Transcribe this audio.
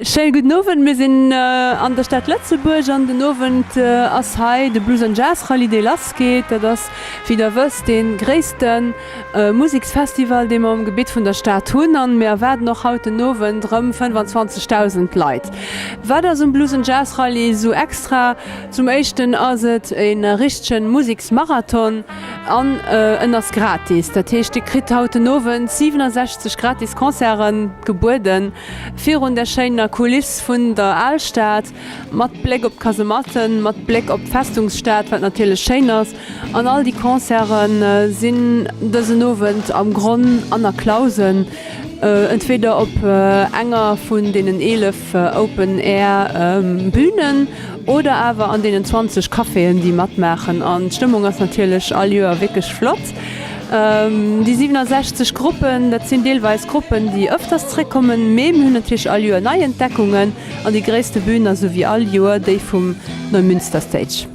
Schéine gudden Owend, mir sinn an der Stad Lëtzebuerg an den Owend ass hei de Blues and Jazz Rallye dee lass geet. Dat ass wéi der wësst dee gréisste Museksfestival dee mer um Gebitt vun der Stad hunn an mir erwaarden och haut den Owend rëm 25.000 Leit. Wat ass um Blues and Jazz Rallye esou extra? Zum éischten ass et e richtegen Museksmarathon an en ass gratis. Dat heescht dir kritt haut den Owend 67 gratis Concerten gebueden. Virun der schéiner Kuliss vun der Alstad, mat Bléck op d'Kasematten, mat Bléck op d'Festungsstad, wat natierlech schéin ass. An all déi Concerte sinn dësen Owend am Gronn an a Clausen, entweder op enger vun deenen 11 Open Air Bünen oder awer an deenen 20 Caféen, déi matmaachen. An d'Stëmmung ass natierlech all Joer wierklech flott. Déi 67 Gruppen, dat sinn deelweis Gruppen, déi ëfters zréckkommen, mee mir hunn natierlech all Joer nei Entdeckungen. An déi gréisste Bün ass esou wéi all Joer déi vum Neumünster Stage.